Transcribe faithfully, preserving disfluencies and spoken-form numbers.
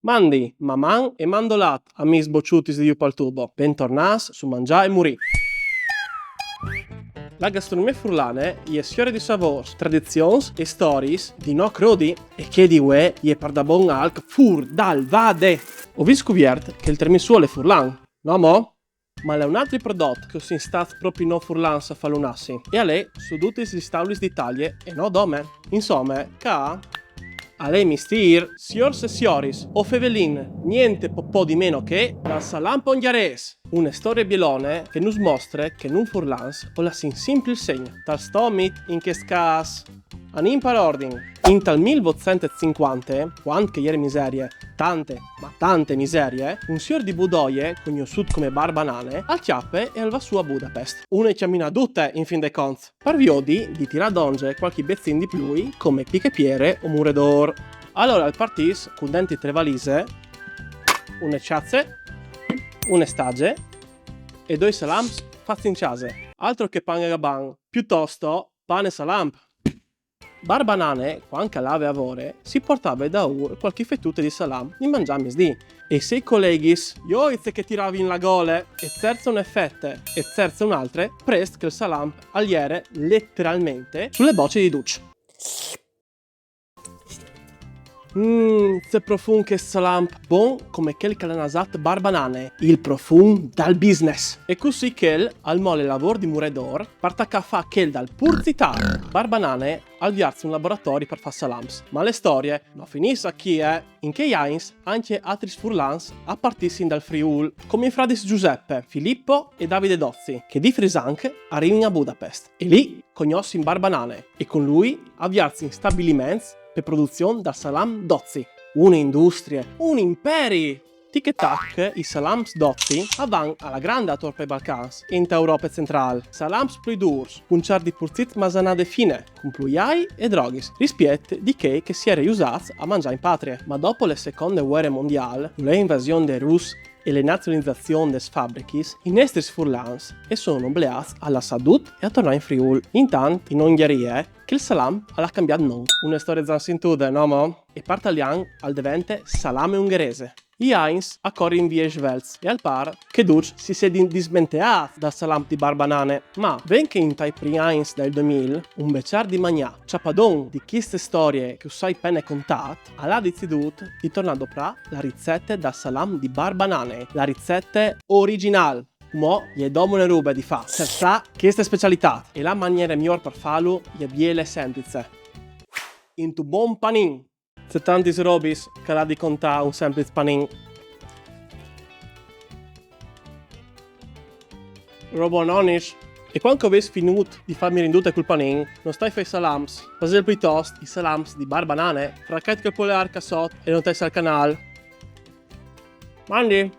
Mandi, maman e mandolat, amîs bociutis di Ju pal tubo. Bentornâts su Mangiâ e Murî. La gastronomie furlane e je siore di savôrs, tradizions e storiis di no crodi, e chê di vuê e je pardabon alc fûr dal vade. O vês scuviert che il tiramisù al è furlan, no mo? Ma al è un altri prodot che o sin stâts propit nô furlans a fâlu nassi, e al è su dutis lis taulis di Italie e no dome. Insome, ca al è mistîr. Siôrs e sioris, o fevelìn niente po po di meno che dal salam pongjarês, une storie bielone che nus mostre che nô furlans o lassìn simpri il segn, tal stomit in chest câs. Anìn par ordin. Intal mil votcent e cincuante, cuant che e jere miserie, tante, ma tante miserie, un siôr di Budoje, cognossût come Barba Nane, al cjape e al va sù a Budapest. Une cjaminadute, in fin dai conts, par viodi di tirâ dongje cualchi beçin di plui, come Pichepiere o Muredôr. Alore al partìs cun dentri trê valise, une cjace, une stagje e doi salams fats in cjase. Altro che pan e gaban, piutosto pan e salam. Barba Nane, cuant che al lave a vore, si puartave daûr cualchi fetute di salam di mangjâ a misdì. E i siei coleghis, joize che tiravin la gole, e zerze une fete, e zerze une altre, prest che il salam al jere leteralmentri su lis bocjis di ducj. Mmm, ce profum chest salam, bon come chel che al à nasât Barba Nane, il profum dal business. E cussì chel al mole il lavôr di muredôr par tacâ a fâ chel dal purzitar. Barba Nane al vierç un laboratori par fâ salams. Ma la storie no finìs achì, eh! In chei agns ancje altris furlans a partissin dal Friûl, come i fradis Giuseppe, Filippo e Davide Dozzi, che di Frisanc a rivin a Budapest. E li cognossin Barba Nane e cun lui a vierzin stabiliments pe produzion dal salam Dozzi. Une industrie, un imperi! Tic e tac, i salams Dozzi a van a la grande ator pai Balcans, inte Europe centrâl. Salams plui dûrs, cun cjar di purzit masanade fine, cun plui ai e droghis, rispiet di chei che si jere jusâts a mangjâ in patrie. Ma dopo la seconde vuere mondiâl, cu la invasion dai Rus e la nazionizazion des fabrichis, i nestris furlans a son obleâts a lassâ dut e a tornâ in Friûl. Intant, in Ongjarie, chel salam al à cambiât non. Une storie za sintude, no mo? E par talian al devente salame ungherese. I agns a corin vie svelts e al pâr che ducj si sedin dismenteâts dal salam di Barba Nane. Ma, ben che intai prins agns dal doi mil un becjâr di magnâ, cjapadon di cheste storie che us ai pene contât, al à decidût di tornâ a doprâ la ricete dal salam di Barba Nane, la ricete origjinâl. Cumò e je dome une robe di fâ, cerzâ cheste specialitât. E la maniere miôr par fâlu e je biele e semplice. Intun bon panin. Ce tantis robis che al à di contâ un sempliç panin. Robononis. E cuant che o vês finût di fâ mirindute cul panin, no stait a fâ i salams. Fasêt pluitost i salams di Barba Nane, fracait chel poleâr ca sot e notaitsi al canâl. Mandi!